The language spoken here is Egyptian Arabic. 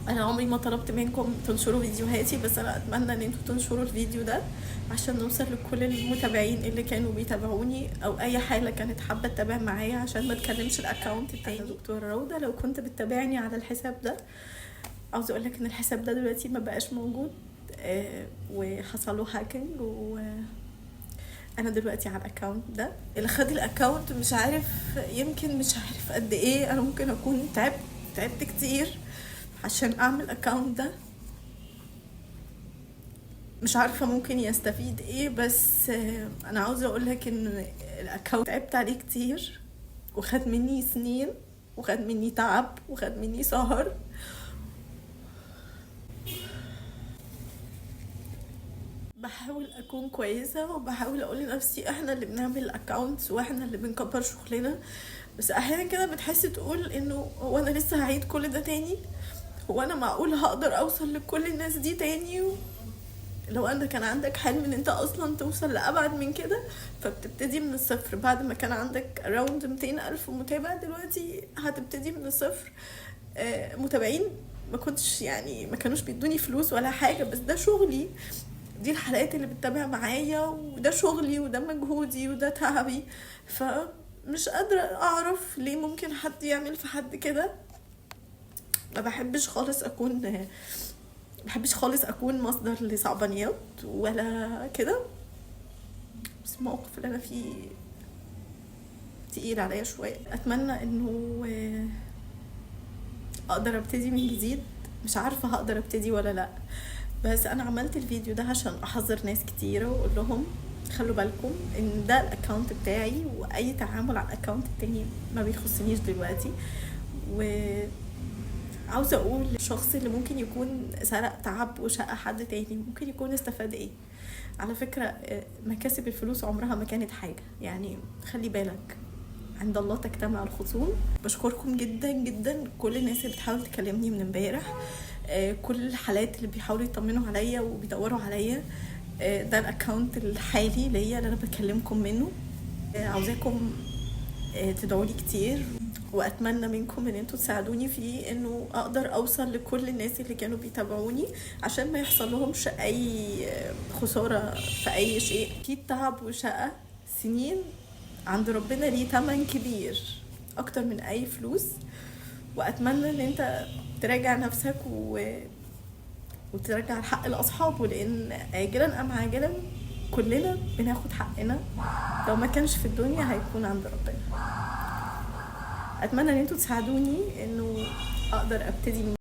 انا عمري ما طلبت منكم تنشروا فيديوهاتي، بس انا اتمنى ان انتوا تنشروا الفيديو ده عشان نوصل لكل المتابعين اللي كانوا بيتابعوني او اي حاله كانت حابة تتابع معايا، عشان ما تكلمش ال account التاني. انا دكتورة روضة، لو كنت بتتابعني على الحساب ده عاوزه اقولك ان الحساب ده دلوقتي ما بقاش موجود، وحصل له hacking، و انا دلوقتي على ال account ده. اللي خد ال account مش عارف، يمكن مش عارف قد ايه انا ممكن اكون تعبت كتير عشان اعمل account ده. مش عارفة ممكن يستفيد ايه، بس انا عاوزة اقولك ان ال account تعبت عليه كتير، وخد مني سنين، وخد مني تعب، وخد مني سهر. بحاول اكون كويسة وبحاول اقول لنفسي احنا اللي بنعمل accounts واحنا اللي بنكبر شغلنا، بس احيانا كده بتحس تقول انه هو انا لسه هعيد كل ده تاني؟ هو انا معقول هقدر اوصل لكل الناس دي تاني؟ لو انت كان عندك حلم ان انت اصلا توصل لابعد من كده، فبتبتدي من الصفر. بعد ما كان عندك around 200,000 متابع، دلوقتي هتبتدي من الصفر. متابعين ما كنتش يعني ما كانوش بيدوني فلوس ولا حاجة، بس ده شغلي، دي الحلقات اللي بتتابع معايا، وده شغلي وده مجهودي وده تعبي. فمش قادرة اعرف ليه ممكن حد يعمل في حد كده. ما بحبش خالص اكون، ما بحبش خالص اكون مصدر لصعبانيات ولا كده، بس الموقف اللي انا فيه تقيل عليا شوية. اتمنى انه اقدر ابتدي من جديد، مش عارفة هقدر ابتدي ولا لا، بس انا عملت الفيديو ده عشان احذر ناس كتيرة واقول لهم خلوا بالكم ان ده ال account بتاعي، واي تعامل على ال account التاني ما بيخصنيش دلوقتي. و عاوزة اقول الشخص اللي ممكن يكون سرق تعب وشقى حد تاني ممكن يكون استفاد ايه؟ على فكرة مكاسب الفلوس عمرها ما كانت حاجة، يعني خلي بالك، عند الله تجتمع الخصوم. بشكركم جدا جدا، كل الناس اللي بتحاول تكلمني من امبارح، كل الحالات اللي بيحاولوا يطمنوا عليا وبيدوروا عليا. ده ال account الحالي ليا اللي انا بكلمكم منه. عاوزاكم تدعوا لي كتير، واتمنى منكم ان انتوا تساعدوني فيه انه اقدر اوصل لكل الناس اللي كانوا بيتابعوني عشان ما يحصل لهمش اي خسارة في اي شيء. اكيد تعب وشقة سنين عند ربنا ليه تمن كبير اكتر من اي فلوس، واتمنى ان انت تراجع نفسك وترجع الحق لاصحابه، لان اجلا ام عاجلا كلنا بناخد حقنا، لو ما كانش في الدنيا هيكون عند ربنا. اتمنى ان انتوا تساعدوني انه اقدر ابتدي من